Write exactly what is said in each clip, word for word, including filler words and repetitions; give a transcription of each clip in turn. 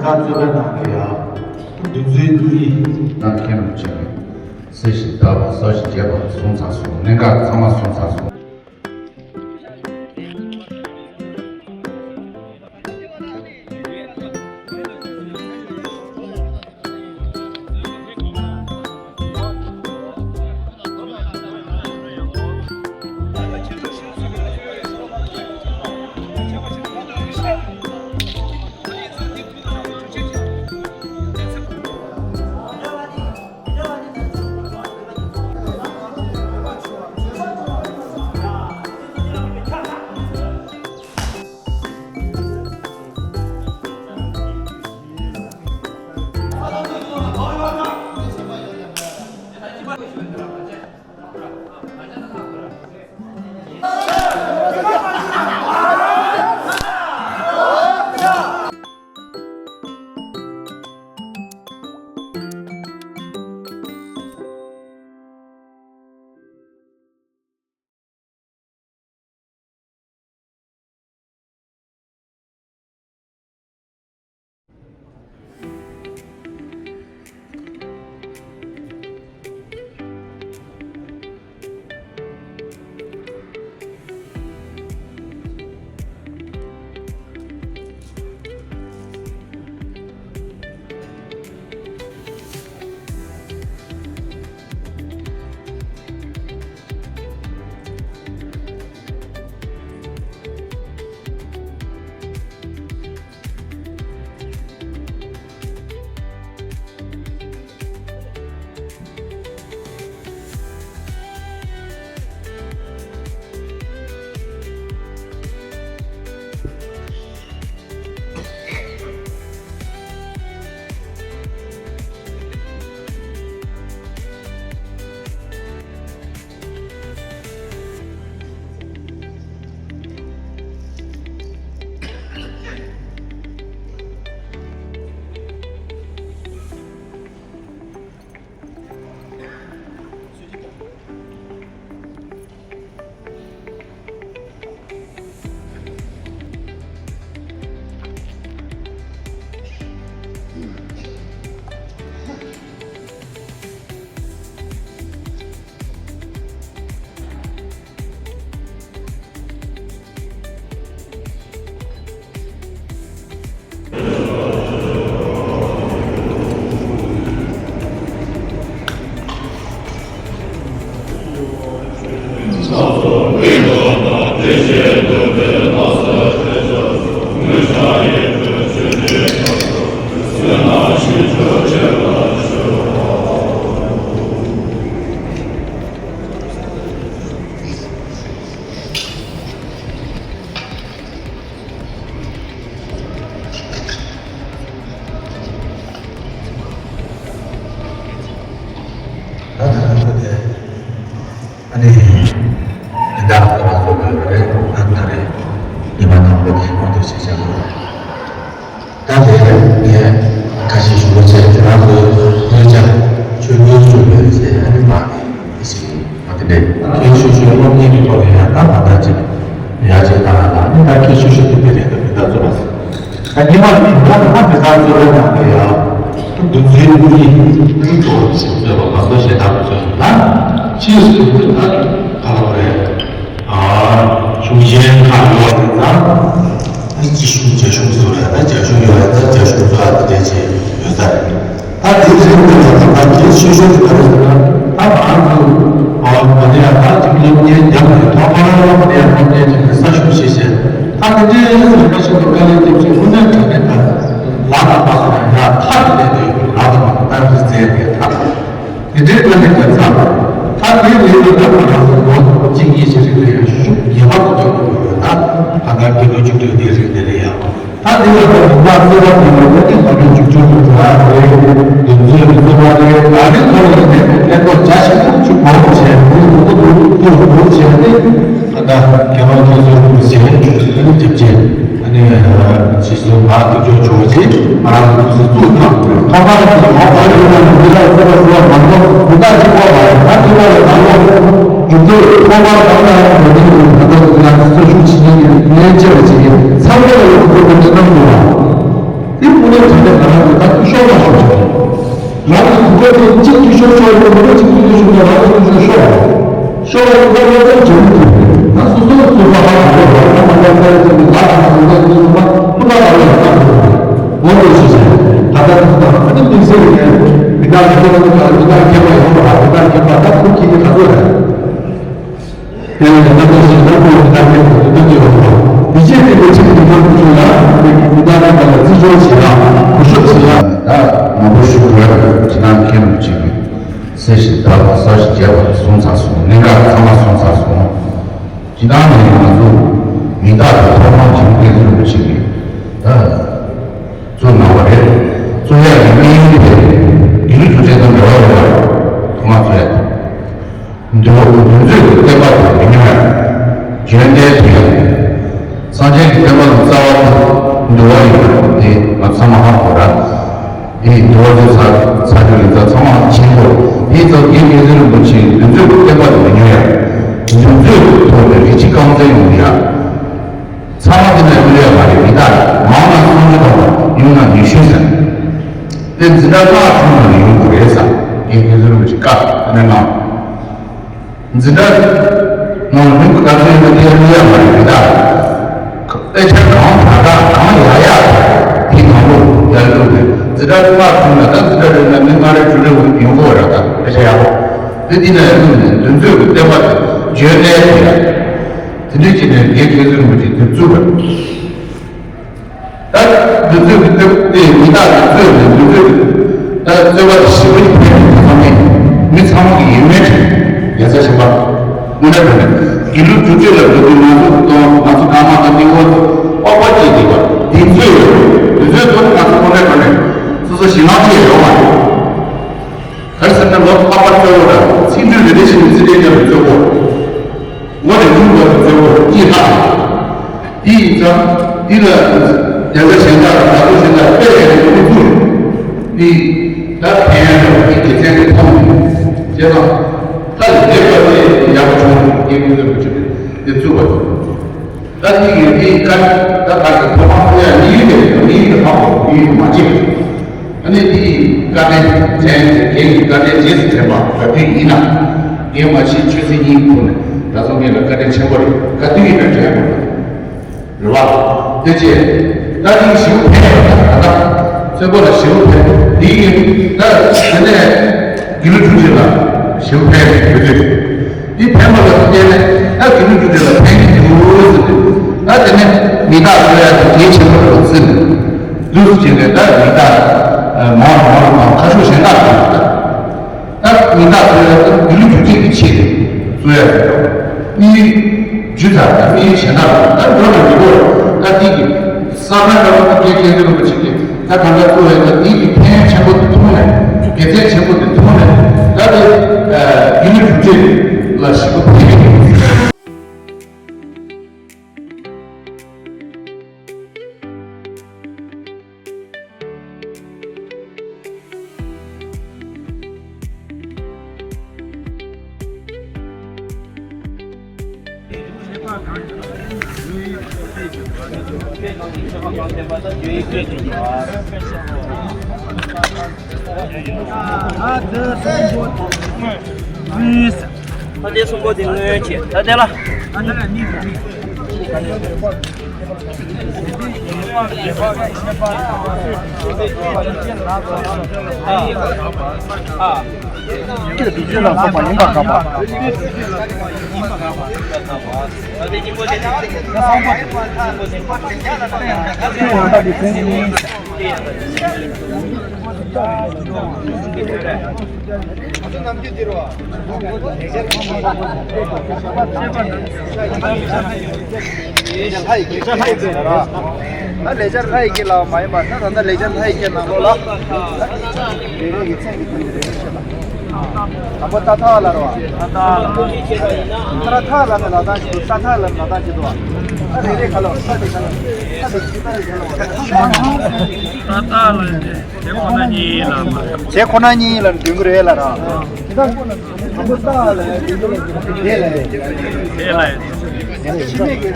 ད་རྩོད་པའི་ནང་གི་ཡང་འདུ་འཛིན་གཉིས། ད་མཁན་པོ་ཆེ་གིས་གསེར་ཞིག་བཏབ་པ་སོ་ཞིག་བརྒྱབ་པ་བཟུང་ཚར་སོང་། གནད་འགག་ཚང་མ་བཟུང་ཚར་སོང་། ད་ད་ལྟ་དེ་ཨ་ནི་འདི་དག་ལ་སོགས་པའི་རེད། ད་ད་རེད། ཉི་མ་དང་པོ་དེ་ཁོང་དུ་ཞིག་བྱ་དགོས། ད་དེ་ངས་ཁ་ཤས་ཞུ་བ་བྱས། དེ་རང་ཚོ་ལྷོད་ཆ་ཆོས་ལུགས་ཆོས་པའི་ཚེ་ཨ་ནི་མ་ནི་དེ་ཞིག་མ་དེ་འདྲས་ཁྱེད་ཤུ་ཤུའི་སློབ་གཉེར་གྱི་ཐོག་ནས་ཡང་ད་མ་འདྲ་ཅིག་ཡ་ཅིག་ད་ལ་ཨ་ནི་ད་ཁྱེད་ཤུ་ཤུ་དེ་དེ་རེད། ད་མི་ད་ཚོ་པ་ད་ཉི་མ་ནི་ད་ད་མི་ད་ཚོ་པའི་ནང་གི་ཡ་འདུ་འཛིན་གཉིས་ཀྱི་ཐོག་ཞིག་བཟོས་པ་མ་གཏོགས་གཞན་དག་བཟོས་མ་ད་ཕྱིས་སུ་ད་ག་ལ་བ་རེད། གཞུང་ཆེན་ཁག་ཡོད་པ་དེ་ཚོ་ཨ་ནི་སྤྱི་གཞུང་རྒྱ་གཞུང་ཚོ་རེད། ད་རྒྱ་གཞུང་ཡོད་རེད། ད་རྒྱ་གཞུང་ཚོ་ཨ་དེ་འདྲས་བྱས་ཡོད་ས་རེད། ད་དེ་རེད་འདུག་ལ་ད་ད་གལ་ཆེ་ཤོས་དེ་ག་རེ་ཟེར་ན། ད་ང་ཚོ་ཨ་མ་ནི་ཡང་ད་ཅིག་སློབ་གཉེར་རྒྱབ་ནས་ཐོག་མར་མ་ནི་ཡང་སློབ་གཉེར་བྱས་ནས་ས་ཞུགས་བྱས་བྱས། ད་དེ་འདྲའི་ཟུར་པ་ཞིག་ཏུ་དཀའ་ལས་འདེབས་བྱས་དངོས་གནས་དྲང་གནས་ད་ལ་དང་པ་སོང་ན་ཡང་ཐག་གི་ལས་དེ་ཡོད་ལ་དང་པ་ད་རི་རྩེ་ནས་ཐག་དེ་འདྲའི་ཐོག་ནས་ག་ཚ་ད་དེའི་ལས་དེ་ད་ང་རང་ཚོ་ལོ་གཅིག་གཉིས་ཤིག་རིང་ལ་ཡང་ཤུགས་ངེས་པར་དུ་སྐྱོང་དགོས་ཡོད། ད་ད་ལྟ་དགེ་ལུགས་སྤྱི་འཐུས་དེའི་རིང་དེ་ལ་ཡང་ད་དེ་ལ་ད་མི་མང་གསོལ་བ་འདེབས་པ་དེ་ནི་ང་ཚོའི་འཇུག་ཆུང་དུ་འགྲོ་ཡག་རེད། འདུ་འཛོམས་ཀྱི་སོ་པ་རེད། ད་རེས་ཐོག་ལ་ནས་ཕན་ཐོགས་བྱ་ཞིག་ཅིག་གོ་བ་བྱས་ནས་གོ་བ་བྱས་ནས་ད་ལྟ་རྒྱལ་བ་མཁྱེན་གསུམ་རིན་པོ་ཆེ་ཨ་ནི་རྒྱབ་ཆེན། ཨ་ནི་ཕྱིས་སུ་ང་དེ་ཚོ་བྱུང་རྗེས་ང་རང་ཚོ་ཚོགས་ཐོག་ཐོག་མར་དེ་ཡོང་བ་ཡིན་ན་མི་ལ་ཚོ་ལ་ཚོ་ལ་མ་གཏོགས་དགུན་ཁ་གཅིག་པོ་ལ་ང་དེ་ལ་ལ་ང་ལ་རྒྱུག་དེ་ཐོག་མར་ང་ལ་ཡང་དགོས་ནི་ཡོད། ད་ལྟ་ང་ཚོ་ཚོ་ཞུགས་བྱེད་མཁན་གྱི་ལས་བྱེད་པ་ཅིག་ཡིན། ཚང་མ་ལ་ཡང་དགོས་པའི་གནས་སྟངས་ཡོད་པ། དེ་མ་ ནས་དྲན་པའི་ང་རང་གི་ད་ཤོར་བ་ཤོར་བྱུང་། རང་གི་གོ་སྐབས་དེ་གཅིག་གིས་ཤོར་ཤོར་ཡོང་མི་འདུག་གཅིག་གིས་ཤོར་ཤོར་རང་གི་ཤོར་ཤོར་བ། ཤོར་བ་ཡོང་ད་ལོ་ཙམ་བྱུང་མི་ཐུབ། ད་སོ་སོ་ལ་ཐུག་པ་ཧ་གོ་དགོས་པ། ད་ང་ཚོ་ཚེ་རིང་ཅན་གྱི་ལག་ང་ཚོ་ལས་ཀྱི་ཚོགས་པ་ཁོ་ན་ལ་ལས་ཀ་དགོས། འོ་འདྲ་ཞིག་བྱས། ད་ལྟ་ཐུག་ད་ཨ་ནི་དམིགས་བསལ་ཡིན་ནའི་མི་དག་གི་ཁྱད་པར་མི་དག་མི་དག་ཁྱད་པར་ཡོང་བ་མི་དག་ཁྱད་པར་ད་ཁུར་ཁྱེད་ཀྱི་ག་ཚོད་རེད། དེ་ནས་ང་ཚོ་ཞིང་ཁ་ཁོང་གི་ཐ་སྙད་དུ་འདོད་ཀྱི་ཡོད་པ། དེ་རྗེས་དེ་ལས་ཕྱིར་དེ་ཁོང་ཚོ་ལ་བོད་ཀྱི་མི་དག་རྣམས་ལ་བརྩི་འཇོག་བྱེད་ཡ་གུས་ཞབས་བྱེད་ཡ། ད་མང་པོ་ཞུ་དགོས་ཡ་ཅི་ན་མཁན་པོ་གཅིག་གིས་གསེར་ཞིག་བཏབ་པ་གསར་ཞིག་བརྒྱབ་པ་སོང་ཚར་སོང་། གླིང་ག་ཚང་མ་སོང་ཚར་སོང་། ཇི་ལྟར་ནས་ང་ཚོ་མི་དག་གི་ཐོག་མར་ཇི་ལྟར་བསྟན་འཛིན་རིན་པོ་ཆེ་གིས་ད་གཙོ་གནང་བ་རེད། གཙོ་ཡ་གི་དམིགས་ཡུལ་དེ་དགེ་ལུགས་ཆོས་ཅན་དང་འབྲེལ་བ་ཡོད་པ་ཐོག་མར་གཙོ་ཡ་དེ། འདུལ་བ་འདུལ་འཛོད་ཀྱི་བསྟན་པ་དེ་མི་ཉམས་ཡ། བརྗོད་བདེ་དེ་ཡང་། སངས་རྒྱས་ཀྱི་བསྟན་པ་ལ་རྩ་བ་དེ་འདུལ་བ་ཡིན་པ་དེ་ང་ཚང་མ་ཧ་གོ་ར། དེ་འདུལ་བ་དེ་ཚ་ཚ་རྒྱུ་ཡིན་ཙང་ཚང་མ་མཁྱེན་དགོས། དེ་ཙང་དགེ་བསྟན་འཛིན་རིན་པོ་ཆེའི་འདུལ་འཛོད་ཀྱི་བསྟན་པ་དེ་མི་ཉམས་ཡ། འདུལ་འཛོད་ཀྱི་ཐོག་ནས་རིགས་གཅིག་རྐང་འཛིན་ཡོང་གི་ཡ། ཚང་མ་དེ་ནས་བསླུ་ཡ་མ་རེད། མི་དག་མང་ན་སུམ་ཅུ་དང་ཉུང་ན་ཉི་ཤུ་ཟེར། དེ་འཛིན་གྲྭ་ལྔ་བྱུང་ན་ཡོང་དགོས་རེད་ཟེར། དགེ་བསྟན་འཛིན་རིན་པོ་ཆེ་བཀའ་དེ་ནས་གནང་། འཛིན་གྲྭ་ནང་ལ་མི་དགའ་ཚོད་ཡོད་ན་དེ་བསླུ་ཡ་མ་རེད། མི་དག་དཔེ་ཆ་གང་དྲག་དྲག་གང་ཡག་ཡག་དེ་ནང་ལོགས་ཡར་བླུགས་ནས། འཛིན་གྲྭ་ལྔ་བྱུང་ན་ད་འཛིན་གྲྭ་རེ་ན་མི་ལྔ་རེ་དྲུག་རེ་ཡོང་གི་ཡོད་རེད། ད་དཔེ་ཆ་ཡག་པོ་དེ་དེ་ནས་བླུགས་ནས་འདུལ་འཛོད་ཀྱི་བསྟན་པ་དེ་བརྗོད་གནས་དེ་ཡ། དེ་འདྲའི་བྱས་ནས་དགེ་བསྟན་འཛིན་རིན་པོ་ཆེ་དེ་བཙུགས་པ་རེད། ད་འདི་ཚོས་ཀྱི་སྟོབས་དེ་མི་དག་གི་རྩོད་ནས་འདི་ཚོས་ཀྱི་ད་རྩོད་པ་ཞི་བ་ཡི་ཕན་ཐོགས་ནས་མི་ཚང་མ་གི་ཡིད་སྨོན་དྲན་ཡ་ས་ཞིག་པ། དངོས་གནས་དྲང་གནས་དགེ་ལུགས་སྒྱུ་རྩལ་ལ་འགྲོ་དུས་ང་ཚོ་གཏོང་ང་ཚོ་གང་མང་དང་ཏིང་ངོ་པགས་པ་སྐྱེས་བསྡད་པ་འདི་ཚོས་ཡོད། འདི་ཚོའི་ཐོག་ནས་ང་ཚོ་དངོས་གནས་དྲང་གནས་སོ་སོ་ཞེད་སྣང་སྐྱེ་ཡོང་བ་རེད། ག་རེ་ཟེར་ན་ལོ་ལྷག་པར་རྩོད་པོ་དང་ཚིག་འབྲུ་རེ་རེ་བཞིན་ཚིག་རེ་རྒྱབ་པའི་རྩོད་པོ། ངོ་རེ་ཉུང་དགོས་པའི་རྩོད་པོ་གཉིས་ལྷག་དེ་ཡིན་ཙང་འདི་ལ་ཡང་བསྐྱར་གཞན་དག་དང་ད་དུང་གཞན་དག་དཔེ་ཡང་ཡང་མི་བཙུགས། འདི་ད་ཕན་ཡང་ཡང་འདི་དགེ་མཚན་དེ་མཐོང་མེད། བྱས་ཙང་ད་ལས་པ་དེ་ཡག་པོ་བྱུང་བ་རེད། དགེ་རྒན་ཚོས་མ་བྱས་པས་དེ་བཙུགས་པ་རེད། ད་འདི་ཡོད་དེ་ཀ་ད་ད་གི་ཐོག་མ་ཁོ་ཡ་མི་ཡུལ་དེ་མི་ཡུལ་དེ་ཧ་གོ་མི་ཡུལ་དེ་མ་བརྗེད། ཨ་ནི་འདི་ཡི་བཀའ་དྲིན་དྲན་རྒན་གྱི་བཀའ་དྲིན་རྗེས་སུ་དྲན་པ་ག་དུས་ཡིན་ན། རྒན་མ་ཤི་ཆོས་སྲིད་གཉིས་ཐོག་ནས་ད་སོང་མཁན་ལ་བཀའ་དྲིན་ཆེན་པོ་རེད། ག་དུས་ཡིན་ན་དྲན་དགོས་རེད་བ། དེ་རྗེས་ད་འདི་ཞི་བ་ཕན་ཡོད་ད་ད་ད་བཙན་པོ་ལ་ཞི་བ་ཕན་འདི་ཡིན་ད་དེ་ནས་དགེ་ལུགས་ཆོས་ཅན་ལ་ཞི་བ་ཕན་ཡོད་དུས། འདི་ཕན་པ་ལ་བརྟེན་ནས་ད་དགེ་ལུགས་ཆོས་ཅན་ལ་ཕན་གྱི་འདུག་ཟེར་ཏེ། ད་དེ་ནས་མི་དག་གསོ་ཡ་དེ་གལ་ཆེན་པོ་རེད་ཟེར་ནས་འདུག་ཟེར་བྱས་ནས། ད་མི་དག་མང་རུ་མང་རུ་མང་ཁ་ཤོག་གཞན་དག་དང་ད་མི་དག་གསོ་ཡ་དེ་དགེ་ལུགས་ཆོས་ཅན་གྱི་ཆེད་དུ་གསོ་ཡ་ཟེར་ཏོ། མི་ཡུལ་ཇི་ལྟར་ད་མི་ཡུལ་གཞན་དག་དང་ད་འགྲོ་ན་མི་དགོས། ད་འདི་གི་ས་ཁ་འདྲ་བ་དེ་སྐད་སྐད་དེ་རུ་མ་ཆེ་གེ། ད་གང་ག་གཙོ་བོ་ད་འདི་གི་ཕན་ཆེན་པོ་དེ་མཐོང་ནས་དགེ་མཚན་ཆེན་པོ་དེ་མཐོང་ནས་ད་དེ་ཡུལ་མི་གྲུབ་འབྲས་ལ་ཞིབ་པོ་ཕན་གྱི་ཡོད། ད་ལྟའི་གསུང་འབུམ་དེ་སྔོན་ཆད་ད་ལྟའི་ལ། ཁྱེད་དུས་ཆེན་ལ་སོགས་པ་ཡིན་པ་དགག་པ། ཁྱེད་ཡང་དག་གི་མཚན་ཉིད་ཡིན། ལེགས་སྦྱར་ལྷ་ཡི་གེ། ད་ལེགས་སྦྱར་ལྷ་ཡི་གེ་ལ་མ་ཡིན་པར་ད་ད་ལྟ་ལེགས་སྦྱར་ལྷ་ཡི་གེ་ནང་ལོགས་ལ་ད་རེ་རེ་གི་མཚན་གྱི་དོན་དེ་རེ་རེ་བཤད་ལ། དང་པོ་ཏ་ཐ་ལ་རེད་བ། ཏ་ཐ་ལ་ནི་ལ་དྭགས་ཀྱི་འདུག་ཏ་ཐ་ལ་ནི་ལ་དྭགས་ཀྱི་འདུག་བ། ད་རེ་རེ་ག་ལ་ས་དེ་ག་ལ་ས་དེ་ཅི་ད་རེ་ག་ལ་བ། ད་ལ་ནི་དེ་ཁོ་ན་ཉིད་ལ་མ། དེ་ཁོ་ན་ཉིད་ལ་འདོན་གི་རེད་ལ་ར། དེ་དང་དང་པོ་ཏ་ལ་ཡ་དེ་ལ་ཡ་དེ་ལ་ཡ་དེ་ལ་ཡ་ཕྱི་མེད་ཀྱི་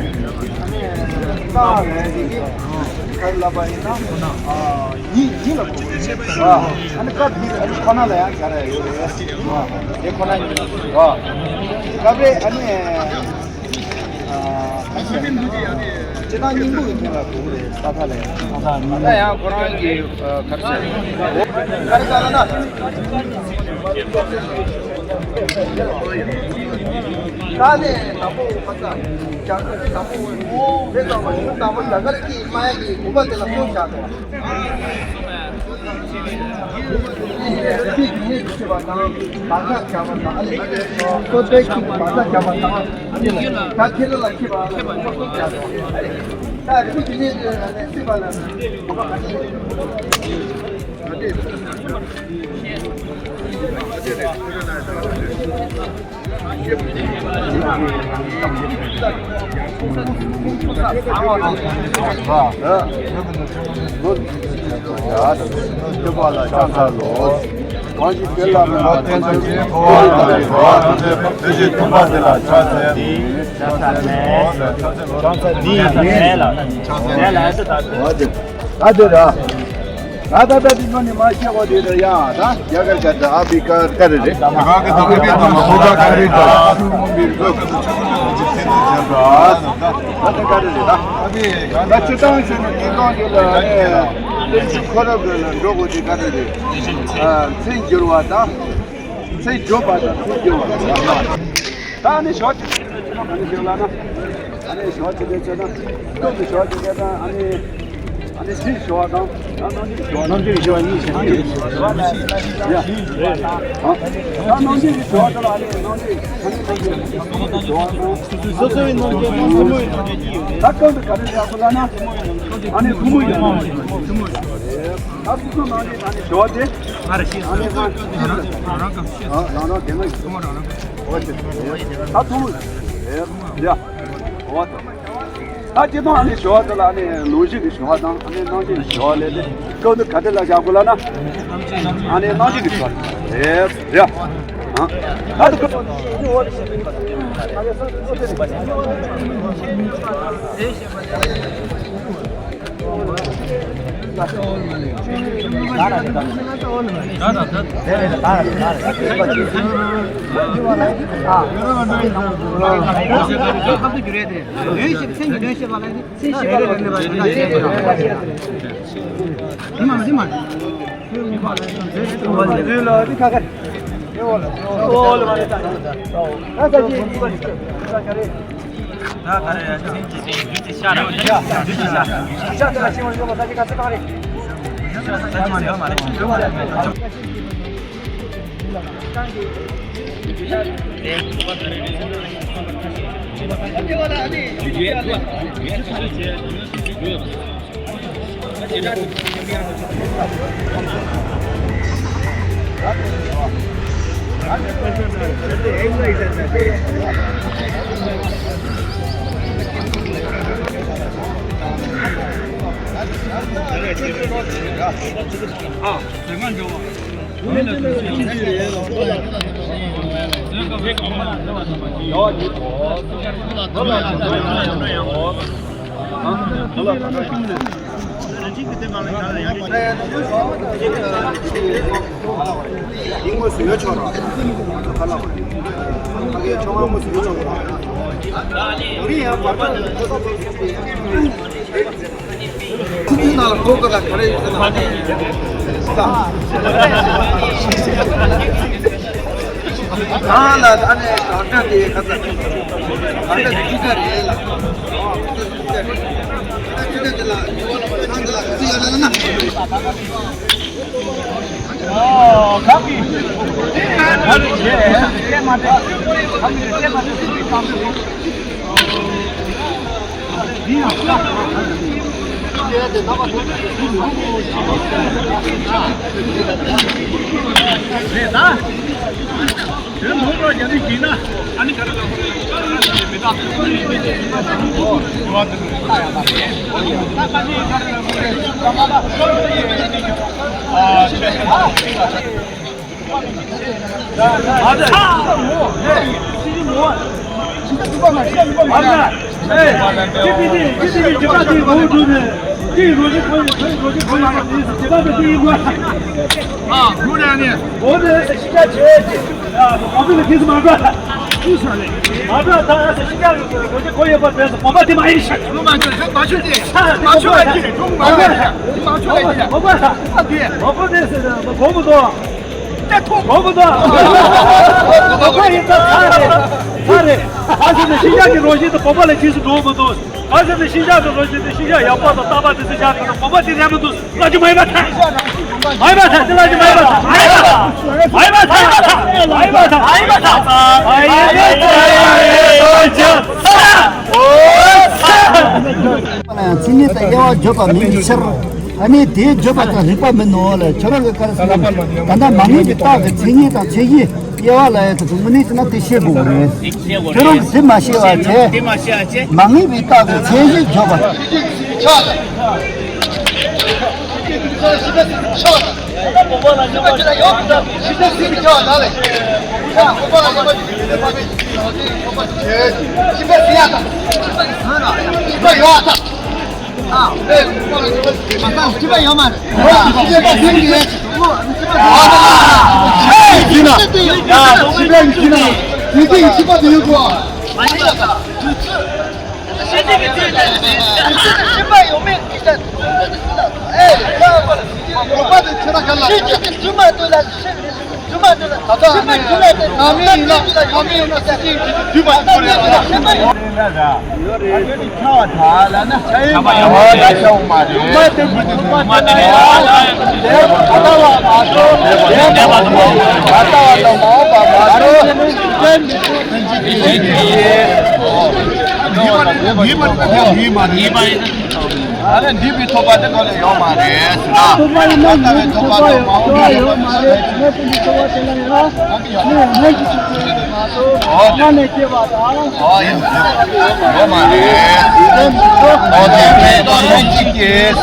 ཏ་ལ་ཡ་དེ་གི་ག་ལ་བ་ཡིན་ན། ཨ་ནི་སྐབས་འདིར་ཨ་ནི་ཁོ་ན་ལ་ཡང་བྱ་ར་ཡོད་རེད། དེ་ཁོ་ན་ཡིན་ར། སྐབས་རེ་ཨ་ནི་སྤྱི་བཏང་སྙིང་པོ་གི་ཐོག་ལ་གོ་གི་རེད། ས་ཐག་ལ་ཡང་ད་ཡང་ཁོ་རང་གི་ག་རེ་ཟེར། ག་རེ་ལབ་ན། ད་ནས་དང་པོ་ཁ་ཚ་རྒྱ་གར་དང་པོ་དེ་ཙམ་པ་ཞུ་དང་པོ་རྒྱ་གར་གྱི་སྨྲ་ཡག་གི་དགོན་པ་དེ་ལ་སོང་བཞག་དང་། ད་དེ་ར། ད་ད་ད་དེ་ནི་མ་ཤེས་གོ་དེ་ར་ཡ། ད་རྒྱ་གར་ག་ད་ཨ་བི་ཀ་ག་རེ་རེད། ག་ག་ད་ག་ག་ད་མ་ཧོ་ད་ག་རེ་ད། ད་ག་རེ་རེད་ད། ད་ཅི་ཏང་ཤོད་ནི་དེ་གང་ཡོད་ལ་ནི་ལས་ཤུ་ཁོ་ར་གི་ལ་འགྲོ་གོ་དེ་ག་རེ་རེད། མཚན་འགྱུར་བ་དང་། མཚན་བརྗོད་པ་དང་མཚན་འགྱུར་བ། ད་ནི་ཞོག་ཅིག་ཨ་ནི་ཞོག་ཅིག་ལ་ན། ཨ་ནི་ཞོག་ཅིག་ལ་ཅོ་ན། སྟོད་ཀྱི་ཞོག་ཅིག་ལ་ན་ཨ་ནི། ཨ་ནི་ཕྱིའི་ཞོག་དང་། ད་ནང་གི་ཞོག་དང་། ནང་གི་ཞོག་གཉིས་ཤིག་ཨ་ནི་ཞོག་ད་ནང་གི་ཞོག་དང་ཨ་ནི་ནང་གི་ཨ་ནི་ནང་གི་ཞོག་དང་། སོ་སོའི་ནང་གི་ནང་ཐུན་མོང་གི་ནང་གི་ཡོད་རེད། ད་སྟོད་ཀྱི་ག་རེ་ཡག་པོ་ལ་ན། ཨ་ནི་ཐུན་མོང་གི་ནང་གི་ཐུན་མོང་གི་ད་སོ་སོ་ནང་གི་ཨ་ནི་ཞོག་དེ། ང་རེ་ཤེས། ཨ་ནི་ང་རང་རང་ག་ཤེས། ཨ་རང་རང་དེ་ན་ཐུན་མོང་རང་རང་ག་ཨོ་ཅེ། ད་ཐུང་། ཡ། ཨོ་ད། ད་སྤྱི་བཏང་ཨ་ནི་ཞོག་དེ་ལ་ཨ་ནི་ལུང་བཞི་གི་ཞོག་དང་ཨ་ནི་རྣམ་བཞི་གི་ཞོག་ལས་ཏེ། སྐབས་འདི་ག་དེ་ལ་བཞག་དགོས་ལ་ན། ཨ་ནི་རྣམ་བཞི་གི་ཞོག་ཡ། ཡ། ཨ། ད་དེ་སྐབས། ཁུ་ཁུ་ནང་ལ་སྒོ་ཀ་ལ་ག་རེ་ཡོད་ཟེར་ན། ད་ལ་ད་ནས་གང་ལྟར་དེ་ག་ཚ་གང་ལྟར་དེ་ཅི་ཚ་རེད་ལ། ཅི་ཚ་དེ་ལ་ཡུ་བ་ལ་ཚང་དེ་ལ་ག་ཚ་ཡོད་ལ་ན། ཨོ་ག་གི་ག་གི་སྐད་མ་དེ་ག་གི་སྐད་མ་དེ་ཚུར་གི་གཏམ་དེ། དེ་ཡི་རོ་བཞིན་ཁོ་ཡི་ཁོ་ཡི་རོ་བཞིན་ཁོ་ཡི་ཁོ་ཡི་དེ་ལྟ་བུ་དེ་ཡིན་དགོས། ཨ་ཧུ་ར་ནི། འོ་དེ་ཤི་ཆ་ཆེ་ཆེ། ཡ་མ་བུ་ལ་དེ་ཚོ་མ་འགྲོ། ཤི་ས་ལེ། མ་འགྲོ། ད་ཨ་ཤི་ཆ་རོ་བཞིན་ཁོ་ཡི་པ་དེ་ཚོ་བོད་པ་དེ་མ་ཡིན་ཤག་མ་ཆོ་དེ་མ་ཆོ་དེ་མ་ཆོ་དེ་མ་ཆོ་དེ་ཨ་དེ་མ་གོ་མི་འདུག་དེ་ཐུག་གོ་གོ་དོ། གོ་གོ་ཡིན་ད་ཚ་རེད། ཚ་རེད། ཨ་ཟེར་ནས་ཤིང་བྱ་གི་རོ་བཞིན་དུ་བོད་པ་ལ་ཁྱིས་སུ་འགྲོ་མི་འདུག་ཨ་ཟེར་ནས་ཤིང་བྱ་གི་རོ་བཞིན་དུ་ཤིང་བྱ་ཡག་པ་དང་སྟག་པ་དེ་ཚོ་བཞག་གི་འདུག་བོད་པ་དེ་རན་མི་འདུག་ལ་ཅི་མ་ཡིན་པ་ཐལ། མ་ཡིན་པ་ཐལ། དེ་ལ་ཅི་མ་ཡིན་པ་ཐལ། མ་ཡིན་པ་ཐལ། མ་ཡིན་པ་ཐལ། མ་ཡིན་པ་ཐལ། མཚན་ཉིད་དང་དབྱེ་བ་བརྗོད་པ་མིན་པའི་ཕྱིར། ཨ་ནི་དེའི་བརྗོད་པ་དང་རིགས་པ་མིན་ནོ་ལ་ཁྱོད་རང་གི་བཀའ་སྲོལ་ད་ལྟ་མ་ངེས་པའི་རྟགས་ཀྱི་མཚན་ཉིད་དང་མཚན་གཞི་དབྱེ་བ་ལ་ཡ་དེ་ཚོ་དངོས་གནས་བྱས་ན་དེ་ཤེས་དགོས་རེད། ཁྱོད་རང་གིས་དེ་མ་ཤེས་པ་བྱས། མ་ངེས་པའི་རྟགས་ཀྱི་མཚན་གཞི་བརྗོད་པ། ཨ། ཨ། སྤྱི་པ་ཡོད་མ་རེད། སྤྱི་པ་ཡིན་གྱི། ཡིན་ན། ཡ། སྤྱི་པ་ཡིན་ན། ཡིན་གྱི་སྤྱི་པ་དེ་ཡོད་གོ། སྤྱི་པ་ཡོད་མེད་ཀྱི་ས། ཨེ། ཁོ་པ་དེ་ཁྱེད་རང་ག་ལ། སྤྱི་པ་དེ་ཚོ་མ་འདུག་ལ། ད་ལྟ་ཨ་ནི་ཨ་མི་ཡིན་ན་ཨ་མི་ཡིན་ན་སྲིད་སྐྱོང་གི་འདུས་པ་ཁོ་རེད་ལ། ཨ་ནི་ཁྱབ་པ་ད་ལ་ན་ཆ་ཡིན་པ་ཡོད་ད་ཆ་འོང་མ་རེད། མ་དེ་མི་དེ་མ་དེ་ལ་ཡ་དེ་ད་ལྟ་བ་མ་གཏོགས་དེ་ད་ལྟ་བ་དང་མ་འོངས་པ་མ་གཏོགས། ཡིན་པ་ཡིན་པ་ཡིན་པ་ཡིན། ཨ་ནི་འདུས་པའི་ཐོབ་པ་དེ་ག་ལ་ཡོད་མ་རེད་ཟེར་ན། ཐོབ་པ་ཡིན་ན་འདུས་པའི་ཐོབ་པ་དང་མ་འོངས་པའི་ཐོབ་པ་ཡོད་མ་རེད། ནད་ཀྱི་ཐོབ་པ་དེ་ལ་ཡང་ནད་ཀྱི་ཐོབ་པ་ཡོད་མ་གཏོགས་སྔ་ནས་སྐྱེས་པ་དང་། ཨོ་ཡ། ཡོད་མ་རེད། ཨོ་དེ་ནས་ནད་ཀྱི་སྐྱེས།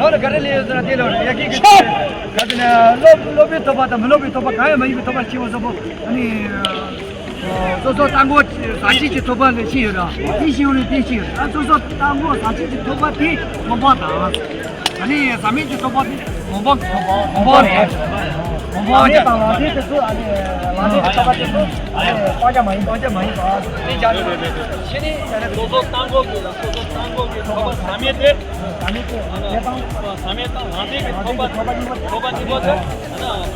ཡང་ན་ག་རེ་ལས་ཡོད་ཟེར་ན་དེ་ལ་ཡ་གི་གི་ག་ཟེར་ན་སློབ་སློབ་པའི་ཐོབ་པ་དང་མི་སློབ་པའི་ཐོབ་པ་གང་ཡང་མ་ཡིན་པའི་ཐོབ་པ་ཤེས་པ་སོགས་པོ་ཨ་ནི་སོ་སོ་རྟ་མགོ་ཟ་བྱེད་ཀྱི་ཐོབ་པ་ལས་ཤེས་ཡོད་ར། དེ་ཤེས་ཡོང་ནས་དེ་ཤེས་ཡོད་ར། སོ་སོ་རྟ་མགོ་ཟ་བྱེད་ཀྱི་ཐོབ་པ་དེ་སློབ་པ་དང་། ཨ་ནི་ཟ་མེད་ཀྱི་ཐོབ་པ་དེ་སྒོམ་པ་གི་ཐོབ་པ་སྒོམ་པ་རེད། སྒོམ་པ་རེད། དང་ལག་ལེན་དེ་ཚོ་ཨ་ནི་ལག་ལེན་གྱི་ཐོབ་པ་དེ་ཚོ་ཨ་ནི་སྤང་བྱ་མ་ཡིན་པ་སྤང་བྱ་མ་ཡིན་པ་དེ་སྦྱར་ཡོད་རེད། རེད་རེད། ཤེས་ནི་ཡ་རེད། སོ་སོ་རྟ་མགོ་གི་ལ་སོ་སོ་རྟ་མགོ་གི་ཐོབ་པ་ཟ་མེད་དེ། ཟ་མེད་དེ་ལག་ལེན་ཟ་མེད་དང་ལག་ལེན་གྱི་ཐོབ་པ་ཐོབ་པ་གཉིས་པ་ཐོབ་པ་གཉིས་པོ་དེ་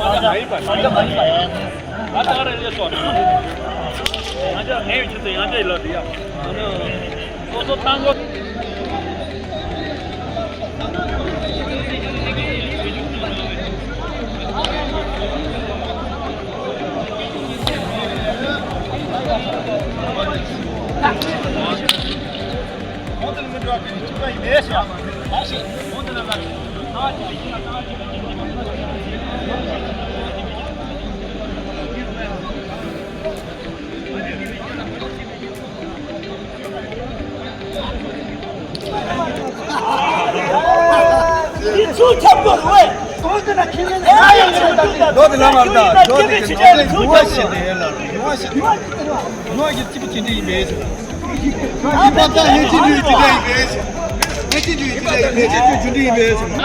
ཨ་ནི་སྤང་བྱ་མ་ཡིན་པ་སྤང་བྱ་མ་ཡིན་པ། ང་ད་རེ་ལས་སོ། ང་ཅག་ངའི་ཆུ་ཚོད་ཡང་ཅག་ལ་དེ་ཡ། སོ་སོ་བཏང་གོ། ལོ་དེ་ལ་མར་ད་ལོ་དེ་གི་ལོ་དེ་ཉུང་བ་ཞིག་དེ་ལ་ཉུང་བ་ཞིག་དེ་ཉུང་བ་ཞིག་དེ་ཉུང་བ་ཞིག་དེ་ཉུང་བ་ཞིག་ཅི་པོ་ཅི་འདྲ་ཡིན་པས། ཨ་པ་ད་ཡེ་ཅི་འདྲ་ཡིན་པས། ཡེ་ཅི་འདྲ་ཡིན་པས། ཡེ་ཅི་འདྲ་ཡིན་པས།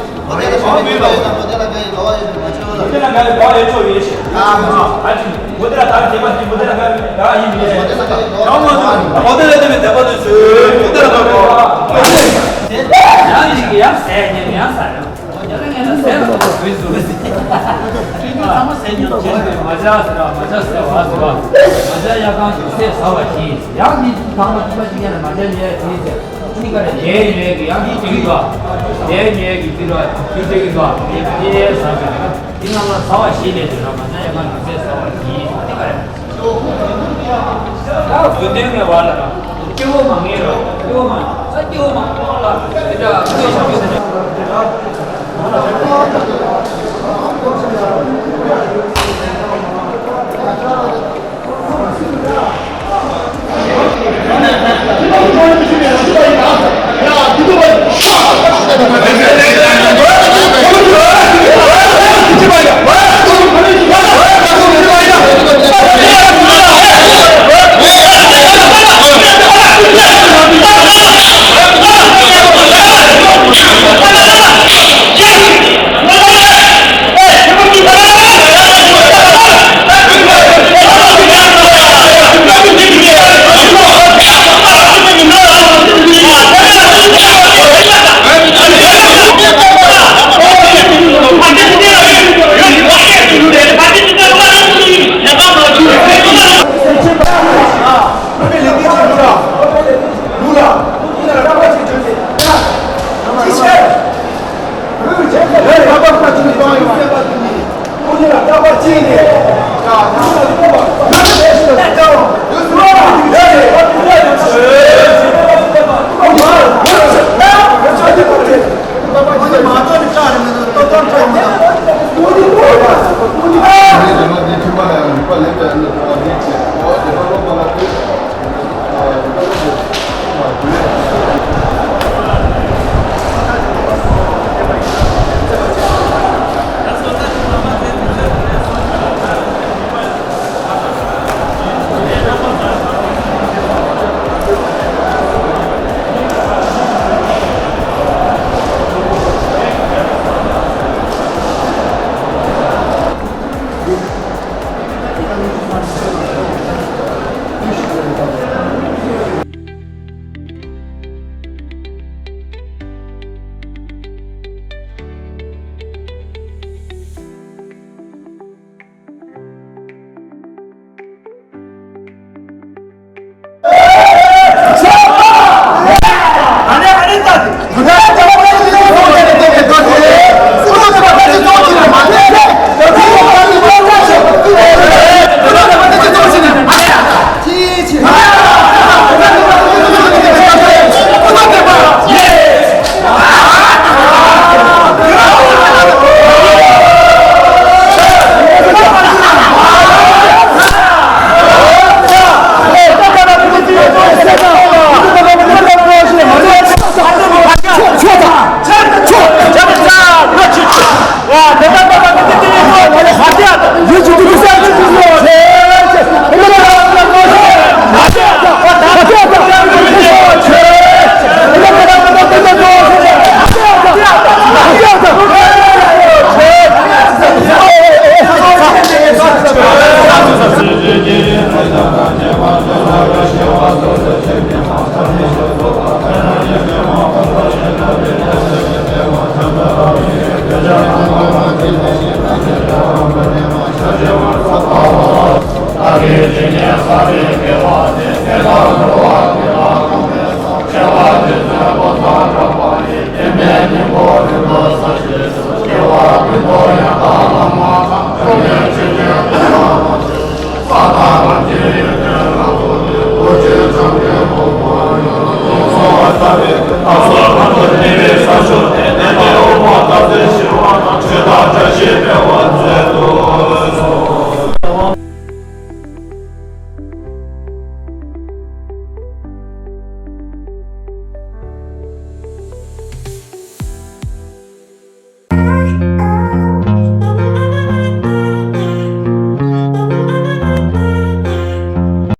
མོ་དེ་ལ་མོ་དེ་ལ་ག་ཡི་ལོ་ཡོད་མ་ཆོག་ལ། མོ་དེ་ལ་ག་ཡི་ལོ་ཡོད་ཆོག་ཡོད་ཤེས། ཨ་མོ་ཨ་ཅི་མོ་དེ་ལ་ག་ཡི་དེ་མ་དེ་མོ་དེ་ལ་ག་ཡི་ག་ཡི་མི་ཤེས། མོ་དེ་ལ་དེ་མོ་དེ་ལ་དེ་མོ་དེ་པ་དེ་ཤོད་མོ་དེ་ལ་ག་ཡི་ལོ་ཡོད། དེ་ཡང་ཞིག་ཡང་ཟས་ཉེ་ཡང་ཟ་ཡང་། མ་ཇ་ཟེར་བ་མ་ཇ་ཟེར་བ་ཟེར་བ་མ་ཇ་ཡ་གང་དུ་སེ་ཟ་བ་ཞིག་ཡང་ནི་དུ་ཐང་མ་དུ་པ་ཅིག་ཡང་ན་མ་ཇ་ལས་དེ་ཟེར། ཨ་ནི་ཀ་རེ་ལས་ཉོས་ཀྱི་ཡང་ཅིག་ཅིག་གི་འདུག་ལས་ཉོས་ཀྱི་ཟེར་བ་ཅིག་ཅིག་གི་འདུག་དེ་དེ་ཟ་བ་དེ་ནང་ལ་ཟ་བ་ཞིག་ལས་དེ་ར་མ་ཇ་ཡ་གང་དུ་སེ་ཟ་བ་ཞིག་ཨ་ནི་ཀ་རེ། ད་བོད་དོན་གྱི་བར་ལ་ར་སྐྱེ་བོ་མ་ངེས་ར་སྐྱེ་བོ་མ་ས་སྐྱེ་བོ་མ་ལ་དེ་འདྲ་སྐྱེ་བོ་མ་ངེས་ས་